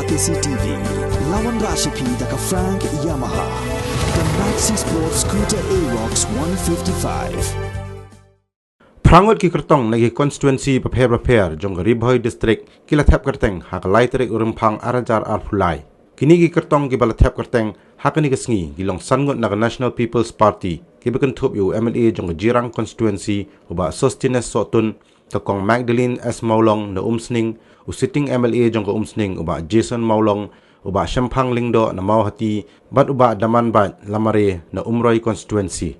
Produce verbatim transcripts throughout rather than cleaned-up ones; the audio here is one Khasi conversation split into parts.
K C T V. Lawan Rashipi da ka Frank Yamaha. The Maxi Sport Scooter Aerox one fifty-five. Phra ngut ki kyrtong na ki constituency bapher bapher jong ka Ri Bhoi District ki la thep kyrteng ha ka lai tarik u Rymphang ar hajar arphew lai. Kine ki kyrtong kiba la thep kyrteng ha kane ka sngi ki long san ngut na ka National People's Party kiba kynthup ïa u M L A jong ka Jirang constituency u Bah Sosthenes Sohtun, ka Kong Magdalene S Mawlong na Umsning, u sitting M L A jong ka Umsning u Bah Jason Mawlong, u Bah Shemphang Lyngdoh na Mawhati, bad u Bah Damanbait Lamare na Umroi constituency.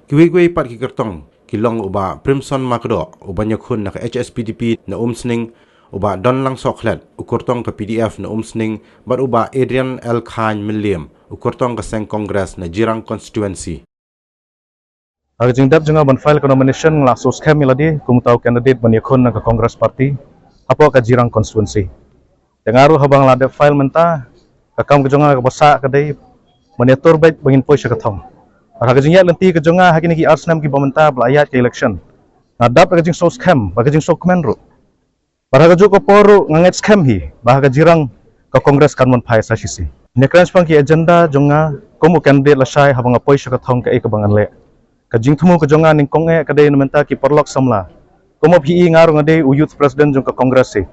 Kiwei kiwei pat ki kyrtong ki long u Bah Primson Makdoh uba ïakhun na ka H S P D P na Umsning, u Bah Donlang Sohkhlet u kyrtong ka P D F na Umsning, bad u Bah Adrian L Khain Mylliem u kyrtong ka seng Congress na Jirang constituency. Ha ka jingdep jong nga ban file ka nomination, nga la shu skhem ïa lade kum uta u candidate ban ïakhun na ka Congress Party hapoh ka Jirang constituency. Te nga ruh haba nga la dep file mynta, ka kam ka jong nga kaba sah ka dei ban ïatur beit ba ngin poi sha ka thong. Bad ha ka jingïaid lynti ka jong nga ha kine ki ar snem kiba mynta ba la ïaid ka election, nga dap da ka jingsngewskhem bad ka jingsngewkmen ruh. Bad ha kajuh ka por ruh nga ngeit skhem hi ba ha ka Jirang ka Congress kan wan phai sa shisien. Nga kren shaphang ki agenda jong nga kum u candidate lashai haba nga poi sha ka thong, kaei kaba ngan leh. Ka jingthmu ka jong nga nyngkong eh ka dei na mynta ki paralok samla. Kum ba phi i, nga ruh nga dei u youth president jong ka Congress hi.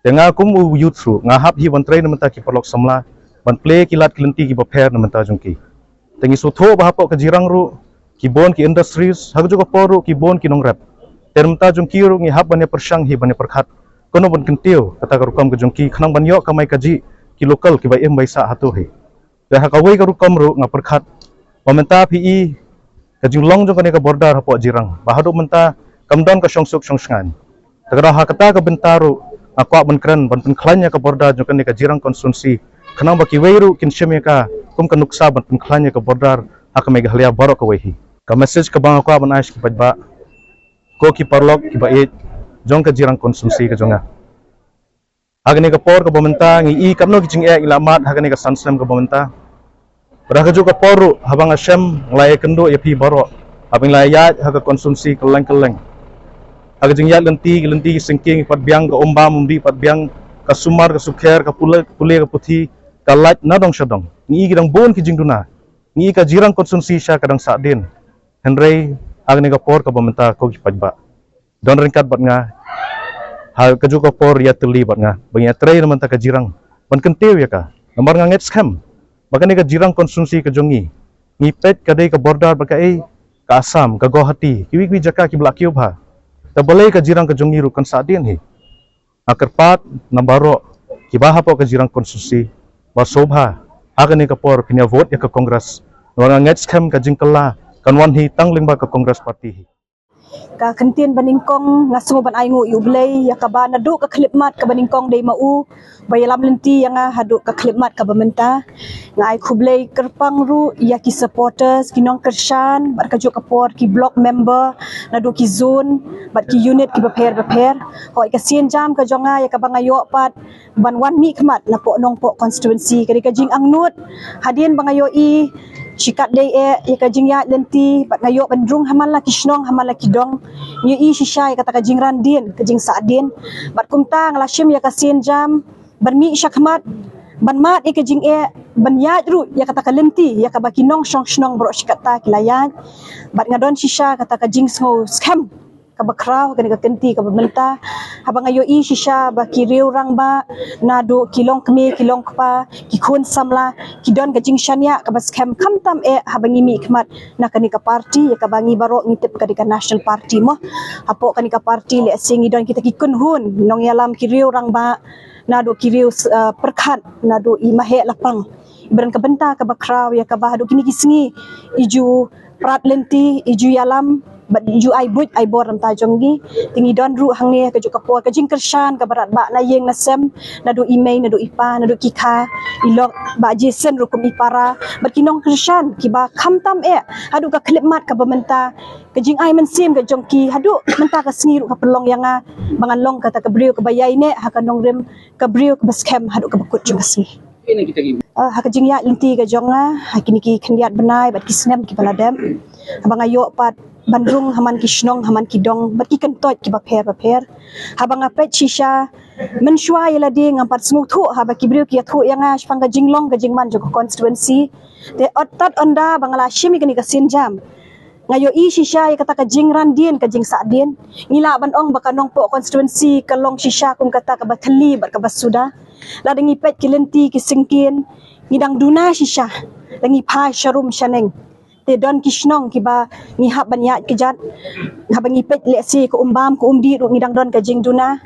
Te nga kum u youth ruh nga hap hi ban trei na mynta ki paralok samla, ban plie ki lad ki lynti kiba pher na mynta jong ki. Te ngi sngewthuh ba hapoh ka Jirang ruh ki bun ki industries, ha kajuh ka por ruh ki bun ki nongrep. Te na mynta jong ki ruh ngi hap ban ïa pyrshang hi ban ïa pyrkhat kumno ban kyntiew kata ka rukom ka jong ki khnang ban ïoh kamai kajih ki local kiba im ba ïasah hato hi. Te ha kawei ka rukom ruh nga pyrkhat ba mynta phi i ka jinglong jong kane ka border hapoh Jirang ba haduh mynta kam don ka shongsuk shongshngaiñ. Te ka dei ha kata ka bynta ruh nga kwah ban kren ban pynkhlaiñ ïa ka border jong kane ka Jirang constituency khnang ba kiwei ruh kin shim ïa ka kum ka nuksa ban pynkhlaiñ ïa ka border ha ka Meghalaya baroh kawei hi. Ka message kaba nga kwah ban ai sha ki paidbah, ko ki paralok kiba ïeit jong ka Jirang constituency ka jong nga. Ha kane ka por kaba mynta ngi i katno ki jingeh ngi la mad ha kane ka san snem kaba mynta. Bad ha kajuh ka por ruh haba nga shem nga la ïakynduh ïa phi baroh haba ngi la ïaid ha ka constituency kylleng kylleng. Ha ka jingïaid lynti, ki lynti ki syngkien ki pat biang, ka umbam umdih pat biang, ka sumar ka sukher, ka pule, pule ka puthi, ka lait na dong sha dong. Ngi i ki dang bun ki jingduna. Ngi i ka Jirang constituency shisha ka dang sahdien. Hynrei ha kane ka por kaba mynta, ko ki paidbah, don ryngkat bad nga ha kajuh ka por, ïatylli bad nga ba ngin ïatrei na mynta ka Jirang ban kyntiew ïa ka. Namar nga ngeit skhem ba kane ka Jirang constituency ka jong ngi, ngi peit ka dei ka border bad kaei, ka Assam, ka Guwahati, kiwei kiwei jaka kiba la kiew bha. Te balei ka Jirang ka jong ngi ruh kan sahdien hi? Nga kyrpad na baroh kiba hapoh ka Jirang constituency ba sngewbha ha kane ka por phin ïa vote ïa ka Congress. Namar nga ngeit skhem ka jingkylla kan wan hi tang lyngba ka Congress Party hi. Ka kyntien ba nyngkong nga sngew ban ai nguh ïa U Blei ïa kaba naduh ka khyllipmat kaba nyngkong dei ma u ba ïalam lynti ïa nga haduh ka khyllipmat kaba mynta. Nga ai khublei kyrpang ruh ïa ki supporters, ki nongkyrshan bad kajuh ka por ki block member naduh ki zone bad ki unit kiba pher bapher. Hooid, ka sienjam ka jong nga ïa kaba nga ïoh pat ban wan mihkhmat napoh Nongpoh constituency ka dei ka jingangnud. Hadien ba nga ïohi shi katdei eh ïa ka jingïaid lynti bad nga ïoh ban rung ha man la ki shnong ha man la ki dong, nga ïohi shisha ïa kata ka jingran dien, ka jingsahdien. Bad kumta nga la shim ïa ka sienjam ban mih shakhmat, ban mad ïa ka jingeh, ban ïaid ruh ïa kata ka lynti ïa kaba ki nongshong shnong baroh shi katta ki la ïaid. Bad nga don shisha kata ka jingsngew skhem kaba khraw ha kane ka kynti kaba mynta haba nga ïohi shisha ba ki riew rangbah naduh ki longkmie ki longkpa, ki khun samla, ki don ka jingshaniah kaba skhem khamtam eh haba ngi mihkhmat na kane ka party ïa kaba ngi baroh ngi tip ka dei ka National Party mo. Hapoh kane ka party lehse ngi don kita ki kynhun nongïalam, ki riew rangbah naduh ki riew, eh, pyrkhat naduh i Maheh Lapang. Ba don ka bynta kaba khraw ïa kaba haduh kine ki sngi i ju prat lynti, i ju ïalam bad i ju ai buit ai bor na bynta jong ngi. Te ngi don ruh hangne kajuh ka por ka jingkyrshan kaba radbah na ïing na sem, naduh i mei naduh i pa, naduh ki kha, i lok Bah Jason ruh kum i para bad ki nongkyrshan kiba khamtam eh haduh ka khyllipmat kaba mynta. Ka jingai mynsiem ka jong ki haduh mynta ka sngi ruh ka pynlong ïa nga ba ngan long kata ka briew kaba ïaineh ha ka nongrim, ka briew kaba skhem haduh kaba kut jong ka sngi. Ah, ha ka jingïaid lynti ka jong nga ha kine ki khyndiat bnai bad ki snem kiba la dep, haba nga ïoh pat ban rung ha man ki shnong ha man ki dong bad ki kyntoit kiba pher bapher, haba nga peit shisha Mynshuwa ïa lade ngam pat sngewthuh haba ki briew ki ïathuh ïa nga shaphang ka jinglong ka jingman jong ka constituency. Te ot tad ynda ba nga la shim ïa kane ka sienjam, nga ïohi shisha ïa kata ka jingran dien ka jingsahdien. Ngi lah ban ong ba ka Nongpoh constituency ka long shisha kum kata kaba thylli bad kaba suda. Lada ngi peit ki lynti ki syngkien, ngi dang duna shisha. Lada ngi phai sharum shaneng, te don ki shnong kiba ngi hap ban ïaid kjat. Haba ngi peit lehse ka Umbam ka Umdih ruh ngi dang don ka jingduna.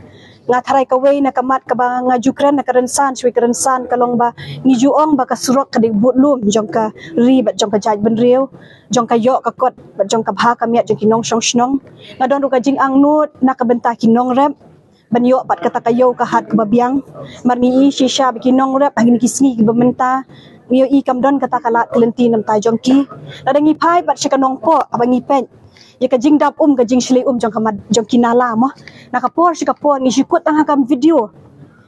Nga tharai kawei na ka mat kaba nga ju kren na ka rynsan shwa ka rynsan ka long ba ngi ju ong ba ka surok ka dei bud lum jong ka ri bad jong ka jaitbynriew, jong ka ïoh ka kot bad jong ka bha ka miat jong ki nongshong shnong. Nga don ruh ka jingangnud na ka bynta ki nongrep ban ïoh pat kata ka ïew ka hat kaba biang. Mar ngi ïohi shisha ba ki nongrep ha kine ki sngi kiba mynta, ngi ïohi kam don kata ka lad ka lynti na ka bynta jong ki. Lada ngi phai pat sha ka Nongpoh, haba ngi peit ïa ka jingdap um, ka jingshlei um jong ka mad-, jong ki nala mo. Na ka por sha ka por ngi shu kut tang ha ka video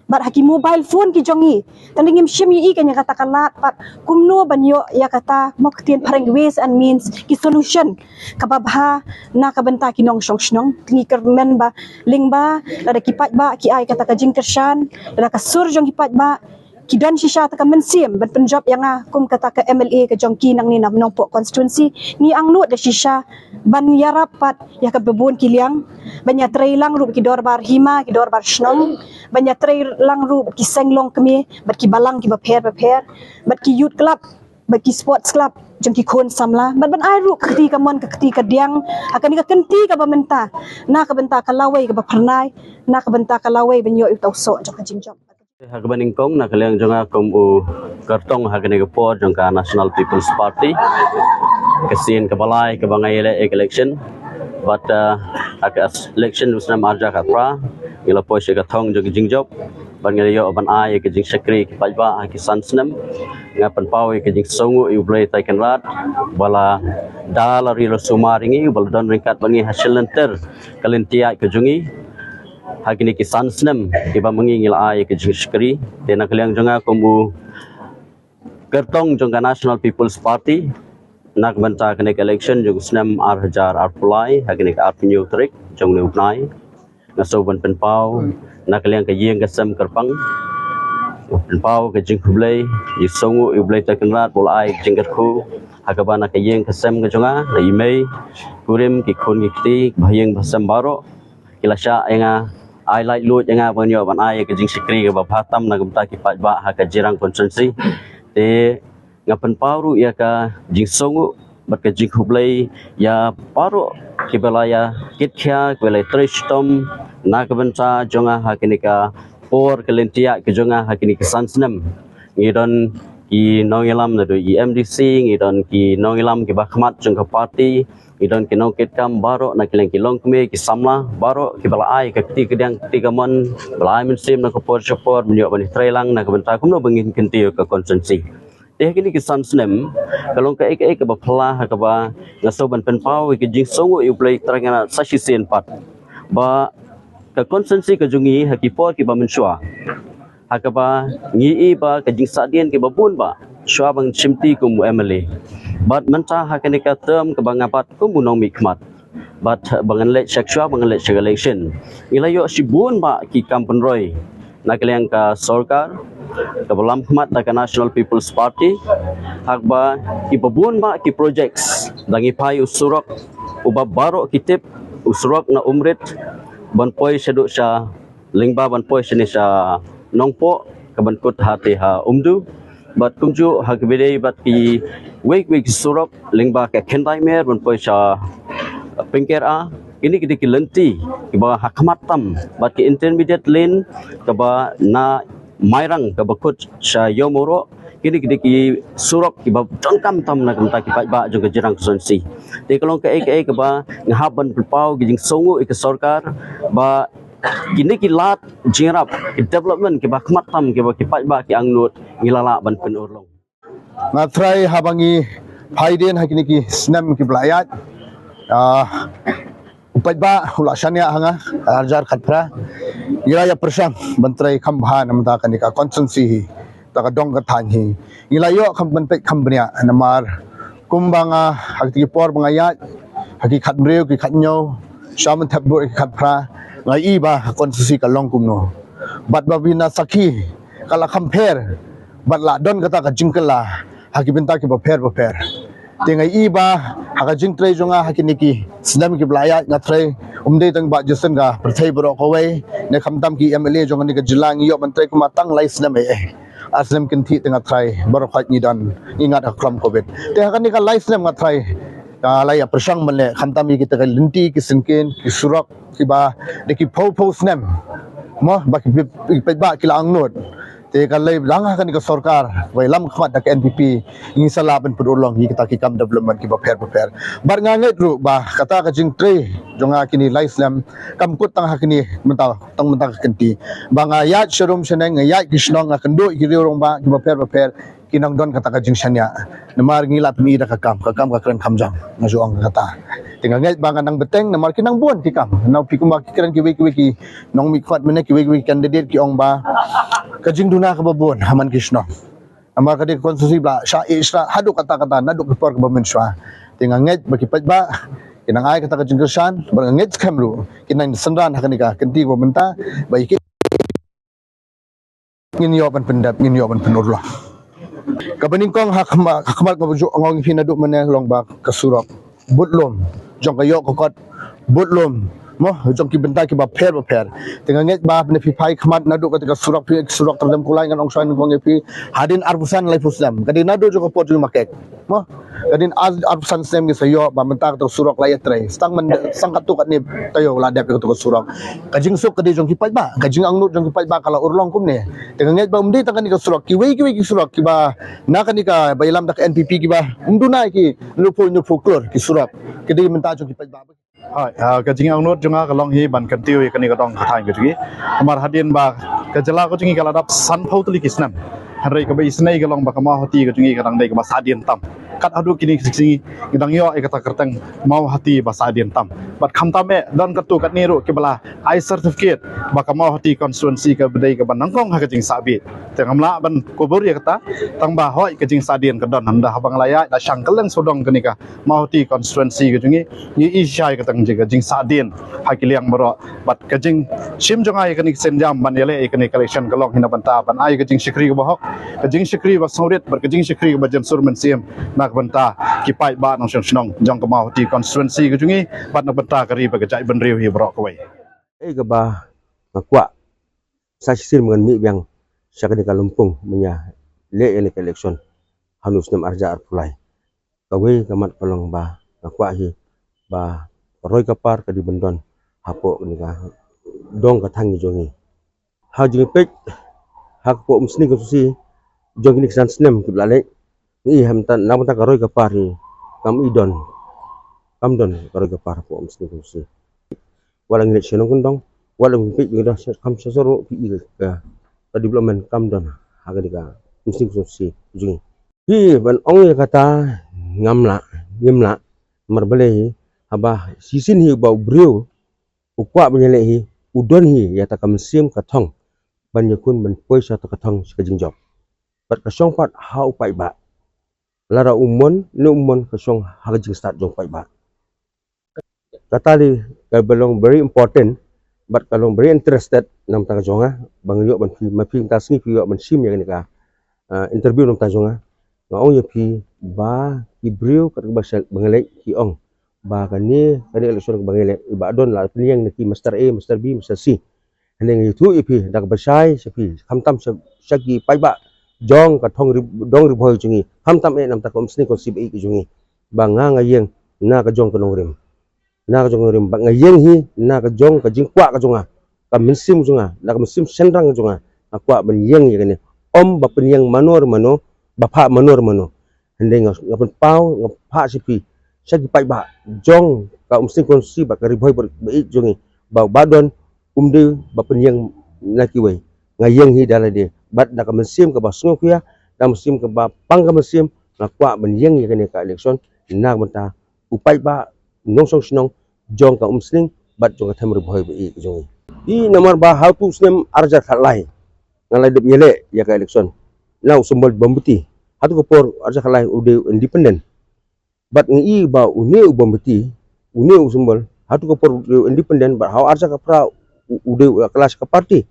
bad ha ki mobile phone ki jong ngi. Tang ngim shym ïohi kane kata ka lad pat kumno ban ïoh ïa kata, mo, ka ktien phareng ways and means, ki solution kaba bha na ka bynta ki nongshong shnong. Te ngi kyrmen ba lyngba lada ki paidbah ki ai kata ka jingkyrshan, lada ka sur jong ki paidbah ki don shisha ta ka mynsiem ban pynjop ïa nga kum kata ka M L A ka jong ki nangne na Nongpoh constituency, ngi angnud da shisha ban ïarap pat ïa kaba bun ki liang, ban ïatrei lang ruh ki dorbar hima, ki dorbar shnong, ban ïatrei lang ruh ki seng longkmie bad ki balang kiba pher bapher, bad ki youth club, bad ki sports club jong ki khun samla, bad ban ai ruh ka kti kamon ka kti kadiang ha kane ka kynti kaba mynta, na ka bynta ka lawei kaba phyrnai, na ka bynta ka lawei ban ïoh ïa uta u soh jong ka jingjop. Ha kaba nyngkong, na ka liang jong nga kum u kyrtong ha kane ka por jong ka National People's Party, ka sien kaba lai kaba nga ïaleh ïa ka election. Bad, uh, ha ka election u snem arhajar khatphra, ngi la poi sha ka thong jong ka jingjop, bad ngi la ïoh ban ai ïa ka jingshakri ki paidbah ha ki san snem. Nga pynpaw ïa ka jingsngewnguh ïa U Blei Trai Kynrad ba la da la ri la sumar ïa ngi, ba la don ryngkat bad ngi ha shilynter ka lynti ïaid ka jong ngi ha kine ki san snem kiba ma ngi ngi la ai ïa ka jingshakri. Te na ka liang jong nga kum u kyrtong jong ka National People's Party na ka bynta kane ka election jong u snem arhajar arphew lai, ha kane ka arphew hynñiew tarik jong une u bnai, nga sngew ban pynpaw na ka liang ka ïing ka sem kyrpang, pynpaw ka jingkhublei, jingsngewnguh ïa U Blei Trai Kynrad ba u la ai ka jingkyrkhu ha kaba na ka ïing ka sem ka jong nga, na i mei, kurim, ki khun ki kti, ba ïing ba sem baroh ki la shah ïa nga, ai laitluid ïa nga ban ïoh ban ai ïa ka jingshakri kaba bha tam na ka bynta ki paidbah ha ka Jirang constituency. Te nga pynpaw ruh ïa ka jingsngewnguh bad ka jingkhublei ïa baroh kiba la ïa kit khia, kiba la ïa trei shitom na ka bynta jong nga ha kane ka por ka lynti ïaid ka jong nga ha kine ki san snem. Ngi don ki nongïalam naduh i M D C, ngi don ki nongïalam kiba khmat jong ka party, ngi don ki nongkitkam baroh na ki liang ki longkmie, ki samla baroh kiba la ai ka kti kadiang kti kamon, ba la ai mynsiem na ka por sha ka por ban ïoh ban ïatrei lang na ka bynta kumno ba ngin kyntiew ïa ka constituency. Te ha kine ki san snem ka long kaei kaei kaba phylla ha kaba nga sngew ban pynpaw ïa ka jingsngewnguh ïa U Blei Trai Kynrad sa shisien pat ba ka constituency ka jong ngi ha ki por kiba mynshuwa, ha kaba ngi i ba ka jingsahdien kiba bun ba shuwa ban shimti kum u M L A, bad mynta ha kane ka term kaba nga bat kum u nongmihkhmat, bad ba ngan leit sha, shuwa ba ngan leit sha ka election, ngi la ïoh shibun ba ki kam pynroi na ka liang ka sorkar kaba lam khmat da ka National People's Party, ha kaba kiba bun ba ki projects, da ngi phai u surok uba baroh ki tip, u surok na Umrit ban poi shaduh sha, lyngba ban poi shane sha Nongpoh, ka ban kut hate ha Umdu, bad kumjuh ha kaba ïadei bad kiwei kiwei ki surok lyngba ka Khyndai Mer ban poi sha Pingkera. Kine ki dei ki lynti kiba ha khmat tam, bad ki intermediate lane kaba na Mairang kaba kut sha Ïewmawroh. Kine ki dei ki surok kiba donkam tam na ka bynta ki paidbah jong ka Jirang constituency. Te ka long kaei kaei kaba nga hap ban pynpaw ka jingsngewnguh ïa ka sorkar ba kine ki lad jingïarap, ki development kiba khmat tam kiba ki paidbah ki angnud, ngi la lah ban pynurlong. Nga trai haba ngi phai dien ha kine ki snem kiba la ïaid, ah, u paidbah u la shaniah ha nga, arhajar khatphra. Ngi la ïa pyrshang ban trei kham bha na ka bynta kane ka constituency hi, ta ka dong ka thaiñ hi. Ngi la ïoh kham ban peit kham bniah namar kumba nga, ha kiti ki por ba nga ïaid ha ki khathynriew ki khathynñiew, sha mynthep bud ki khatphra, nga i ba ka constituency ka long kumno. Bad ba bina sakhi ka la kham pher bad la don kata ka jingkylla ha ki bynta kiba pher bapher. Te nga i ba ha ka jingtrei jong nga ha kine ki snem kiba la ïaid, nga trei, ym dei tang ba Justin, ka pyrthei baroh kawei, ne khamtam ki M L A jong kane ka jylla, ngi ïoh ban trei kumba tang lai snem eh. Ar snem kynthih te nga trei, baroh khoit ngi don, ngi ngat ha ka klam covid. Te ha kane ka lai snem nga trei, ka la ïa pyrshang ban leh, khamtam ïa kita ki lynti, ki syngkien, ki surok kiba da ki phew phew snem, mo, ba ki paidbah ki la angnud. Te ka lei dang ha kane ka sorkar ba ïalam khmat da ka N P P, ngi sa lah ban pynurlong ïa kita ki kam development kiba pher bapher. Bad nga ngeit ruh ba kata ka jingtrei jong nga kine lai snem kam kut tang ha kine mynta, tang mynta ka kynti. Ba nga ïaid sharum shaneng, nga ïaid ki shnong, nga kynduh ki riew rangbah kiba pher bapher, ki nang don kata ka jingshaniah. Namar ngi la pyni da ka kam, ka kam ka kren kham jam, nga ju ong kata. Te nga ngeit ba nga nang bteng namar ki nang bun ki kam. Nau phi kumba ki kren kiwei kiwei ki nongmihkhmat mynne, kiwei kiwei ki candidate ki ong ba ka jingduna kaba bun ha man ki shnong. Namar ka dei ka constituency ba la shah ïeh sha haduh katta katta naduh ka por kaba mynshuwa. Te nga ngeit ba ki paidbah ki nang ai kata ka jingkyrshan, bad nga ngeit skhem ruh ki nang synran ha kane ka kynti kaba mynta ba ïa ki ngin ïoh ban pyndep, ngin ïoh ban pynurlong. Kaba nyngkong ha khmat, ha khmat kaba ju ong ïa phi naduh mynne long ba ka surok, bad lum jong ka ïoh ka kot, bad lum, mo, jong ki bynta kiba pher bapher. Te nga ngeit ba phin, phi phai khmat naduh kata ka surok, phi surok Tyrdem Kulai, ngan ong shwa nyngkong ïa phi, hadien arphew san laiphew snem, ka dei naduh jong ka por jong i Makek, mo, ka dei ar, arphew san snem ngi sa ïoh ba mynta kata ka surok la ïatrei. Tang mynta, tang katto katne taïew la dep ïa kata ka surok. Ka jingsuk ka dei jong ki paidbah, ka jingangnud jong ki paidbah ka la urlong kumne. Te nga ngeit ba ym dei tang kane ka surok, kiwei kiwei ki surok kiba na kane kaba ïalam da ka N P P kiba ym duna ki, hynñiewphew, hynñiewphew klur ki surok, ka dei mynta jong ki paidbah. Hooid, ah, ka jingangnud jong nga ka long hi ban kyntiew ïa kane ka dong ka thaiñ ka jong ngi. Namar hadien ba ka jylla ka jong ngi ka la dap sanphew tylli ki snem, hynrei kaba isynei ka long ba ka Mawhati ka jong ngi ka dang dei kaba sahdien tam. Kat haduh kine ki sngi ngi dang ïoh ïa kata ka kyrteng Mawhati ba sahdien tam. Bad khamtam eh, don katto katne ruh kiba la ai certificate ba ka Mawhati constituency ka dei kaba nyngkong ha ka jingsahbit. Te ngam lah ban kubur ïa kata, tang ba hooid ka jingsahdien ka don, hynda haba nga la ïaid la shang kylleng sawdong kane ka Mawhati constituency ka jong ngi, ngi i shai ka tang jing, ka jingsahdien ha ki liang baroh. Bad ka jingshim jong nga ïa kane ka sienjam ban ïaleh ïa kane ka election ka long hi na bynta ban ai ka jingshakri kaba hok, ka jingshakri ba sngewrit, bad ka jingshakri kaba jynsur mynsiem na ka bynta ki paidbah nongshong shnong jong ka Mawhati constituency ka jong ngi, bad na ka bynta ka ri bad ka jaitbynriew hi baroh kawei. Ei kaba nga kwah sa shisien ba ngan mih biang sha kane ka lympung ban ïaleh ïa kane ka election ha une u snem arhajar arphew lai. Kawei ka mat ka long ba nga kwah hi ba ka roi ka par ka dei ban don hapoh kane ka dong ka thaiñ ka jong ngi. Ha jingpeit ha ka poh Umsning constituency jong kine ki san snem kiba la leit, ngi i ha mynta, na mynta ka roi ka par hi kam i don, kam don ka roi ka par hapoh Umsning constituency. Wat la ngi leit sha nongkyndong, wat la ngi peit ngi da kam sha soro, phi i ka, ka development kam don ha kane ka Umsning constituency jong ngi. Phi ban ong ïa kata ngam lah, ngim lah, namar balei hi, haba shisien hi ba u briew u kwah ban ïaleh hi, u don hi ïa ta ka mynsiem ka thong ban ïakhun ban poi sha ta ka thong sha ka jingjop. Bad ka shong pat ha u paidbah. Lada u mon ne um mon, ka shong ha ka jingstad jong u paidbah. Kata dei kaba long very important bad ka long very interested na bynta ka jong nga, ba nga ïoh ban phi, ma phi mynta sngi phi ïoh ban shim ïa kane ka, ah, interview na bynta jong nga. Nga ong ïa phi ba ki briew katba sha ba nga leit ki ong ba kane, kane election kaba nga leit, i Bah Don la pynïeng na ki Mister A, Mister B, Mister C. Hynrei nga ïathuh ïa phi da kaba shai sha phi, khamtam sha, sha ki paidbah jong ka thong Ri, dong Ri Bhoi jong ngi, khamtam eh na bynta ka Umsning constituency ba ïeit ka jong ngi, ba nga, nga ïeng na ka jong ka nongrim, na ka jong ka nongrim, ba nga ïeng hi na ka jong ka jingkwah ka jong nga, ka mynsiem jong nga, na ka mynsiem shynrang jong nga, nga kwah ban ïeng ïa kane. Ym ba pynïeng mano re mano, ba phah mano re mano. Hynrei nga, nga pynpaw, nga phah sha phi, sha ki paidbah jong ka Umsning constituency bad ka Ri Bhoi ba, ba ïeit jong ngi, ba u Bah Don um dei ba pynïeng na kiwei. Nga ïeng hi da lade bad da ka mynsiem kaba sngewkhia, da ka mynsiem kaba pang ka mynsiem, nga kwah ban ïeng ïa kane ka election na ka bynta u paidbah nongshong shnong jong ka Umsning bad jong ka them Ri Bhoi ba ïeit ka jong ngi. Namar ba ha utu u snem arhajar khatlai nga la dep ïaleh ïa ka election na u symbol bymbitti. Ha utu ka por arhajar khatlai u dei u independent. Bad nga i ba une u bymbitti, une u symbol, ha utu ka por u dei u independent, bad ha u arhajar khatphra u, u dei u la kylla sha ka party.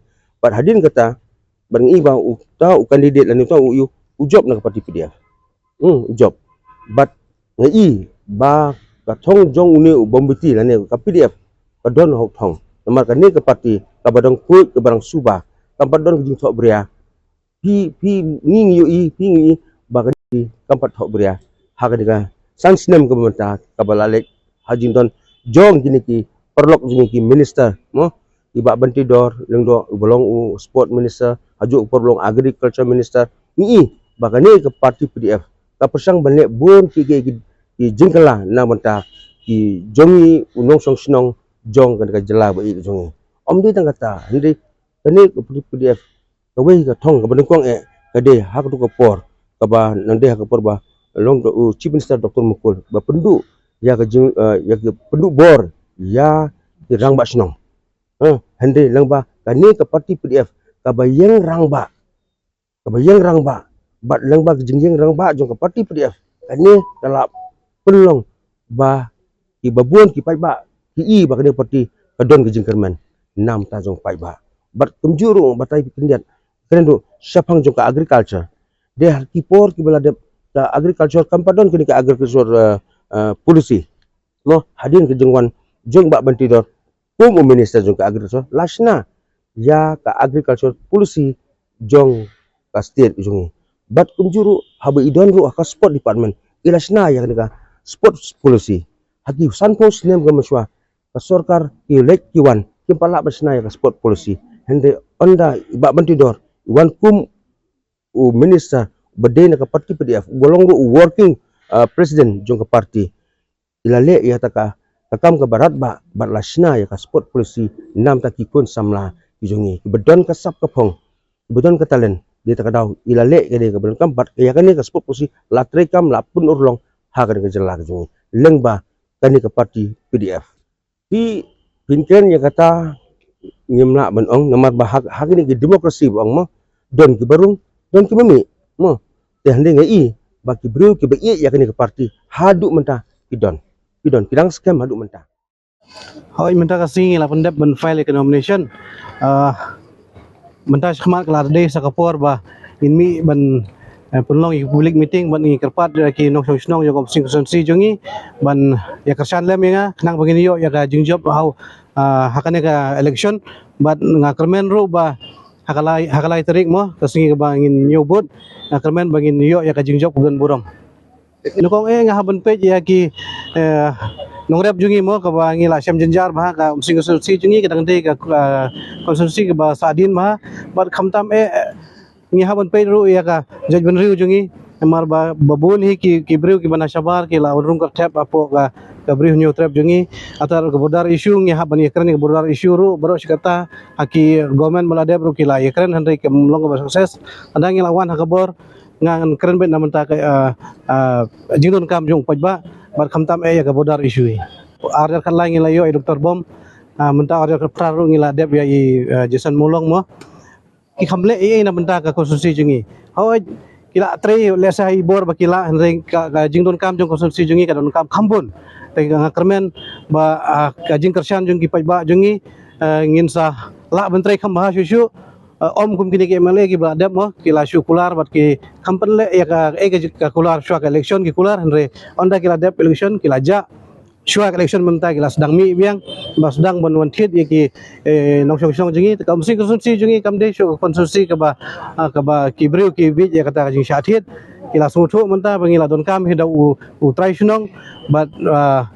Bad hadien kata, bad nga i ba uta u candidate lane uta u, u, u jop na ka party P D F. Hmm, u jop. Bad nga i ba ka thong jong une u Bom Beti lane ka P D F ka don hok thong. Namar kane ka party kaba dang khuid, kaba dang suba, kaba don ka jingthoh bria. Phi, phi ngi ngi ïohi, phi ngi ïohi ba ka dei kam pat thoh bria. Ha ka dei ka san snem kaba mynta kaba la leit ha jingdon jong kine ki paralok jong ki minister, mo, i Bah Banteidor Lyngdoh uba long u sport minister, ha juh u paralok agriculture minister, ngi i ba kane ka party P D F ka pyrshang ban leh bun ki, ki, ki, ki jingkylla na bynta ki jong ngi u nongshong shnong jong kane ka jylla ba ïeit jong ngi. Ym dei tang kata, hynrei kane ka party P D F kawei ka thong kaba nyngkong eh ka dei ha katu ka por kaba nang dei ha ka por ba long u Chief Minister Doctor Mukul ba pynduh ïa ka jing, eh, ïa ka pynduh bor ïa ki rangbah shnong. Eh, hynrei lang ba kane ka party P D F kaba ïeng rangbah, kaba ïeng rangbah, bad lang ba ka jingïeng rangbah jong ka party P D F kane ka la pynlong ba ki babun ki paidbah ki i ba kane ka party ka don ka jingkyrmen namar ta jong paidbah. Bad kumjuh ruh batai phi khyndiat, kren ruh shaphang jong ka agriculture. Dei ha ki por kiba la dep ka agriculture kam pat don kane ka agriculture, eh, eh, policy. Mo, hadien ka jingwan jong Bah Banteidor kum u minister jong ka agriculture, la shna ïa ka agriculture policy jong ka state jong ngi. Bad kumjuh ruh haba i don ruh ha ka sport department, i la shna ïa kane ka sports policy. Ha ki sanphew snem ka mynshuwa, ka sorkar ki leit ki wan, kim pat lah ban shna ïa ka sport policy. Hynrei ynda i Bah Banteidor i wan kum u minister ba dei na ka party P D F, uba long ruh u working, uh, president jong ka party, i la leh ïa kata ka, ka kam kaba radbah bad la shna ïa ka sport policy namar ta ki khun samla ki jong ngi kiba don ka sap ka phong, kiba don ka talent. Dei ta ka daw i la leh ïa kane kaba donkam bad ïa kane ka sport policy la treikam, la pynurlong ha kane ka jylla ka jong ngi lyngba kane ka party P D F. Phi, phin kren ïa kata, ngim lah ban ong namar ba ha, ha kine ki democracy ba ong mo, don kiba rung, don kiba mih mo. Te hynrei nga i ba ki briew kiba ïeit ïa kane ka party haduh mynta ki don, ki don, ki dang skhem haduh mynta. Hooid, mynta ka sngi ngi la pyndep ban file ïa ka nomination. Ah, mynta shakhmat ka la dei sa ka por ba ngin mih ban, eh, pynlong ïa ki public meeting bad ngi kyrpad ïa ki nongshong shnong jong ka Umsning constituency jong ngi ban ïa kyrshan lem ïa nga khnang ba ngin ïoh ïa ka jingjop ha, ah, ha kane ka election. Bad nga kyrmen ruh ba ha ka lai, ha ka lai tarik mo, ka sngi kaba ngin ñiew vote, nga kyrmen ba ngin ïoh ïa ka jingjop kaba don burom. Nyngkong eh nga hap ban peit ïa ki, eh, nongrep jong ngi mo, kaba ngi la shem jynjar bha, ka Umsning constituency jong ngi ka dang dei ka, eh, constituency kaba sahdien bha. Bad khamtam eh, eh, ngi hap ban peit ruh ïa ka jaitbynriew jong ngi. Namar ba, ba bun hi ki, ki briew kiba na shabar ki la wan rung kyrthep hapoh ka, ka Bri Hynñiewtrep jong ngi. Ata ka border issue ngi hap ban ïakren ïa ka border issue ruh, baroh shi katta ha ki government ba la dep ruh ki la ïakren hynrei kam long kaba success. Hynda ngi la wan ha ka bor, ngan kren beit na mynta ka, ah, ah, jingdonkam jong u paidbah, bad khamtam eh ïa ka border issue. Ar hajar khatlai ngi la ïoh ïa Doctor Bom, ah, mynta ar hajar khatphra ruh ngi la dep ïa i, ah, Jason Mawlong mo. Ki kham leh ei ei na mynta ka constituency jong ngi. Hooid, ki la trei lehse ha i bor ba ki la, hynrei ka, ka jingdonkam jong constituency jong ngi ka donkam kham bun. Te nga kyrmen ba, ah, ka jingkyrshan jong ki paidbah jong ngi, ah, ngin sa lah ban trei kham bha shuh shuh. Ah, ym kum kine ki M L A kiba la dep mo, ki la shu kular bad ki kham pynleh ïa ka, eh, ka, ka kular shuwa ka election ki kular, hynrei ynda ki la dep election ki la jah. Shuwa ka election mynta ki la sdang mih biang, ba sdang ban wan thied ïa ki, eh, nongshong shnong jong ngi. Te ka Umsning constituency jong ngi kam dei shuh ka constituency kaba, ah, kaba ki briew ki bieit ïa kata ka jingshah thied. Ki la sngewthuh mynta ba ngi la donkam hi da u, u trai shnong bad, ah,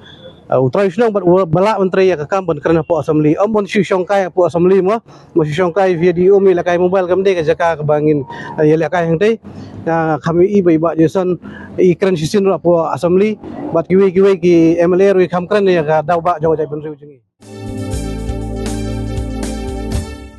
ah, u trai shnong bad u ba lah ban trei ïa ka kam ban kren hapoh assembly. Ym ban shu shongkai hapoh assembly mo. Mo shu shongkai via di um ïalehkai mobile kam dei ka jaka kaba ngin, eh, ïalehkai hangtei. Nga kham ïohi ba i Bah Jason i kren shisien ruh hapoh assembly bad kiwei kiwei ki M L A ruh i kham kren ïa ka daw bah jong ka jaitbynriew jong ngi.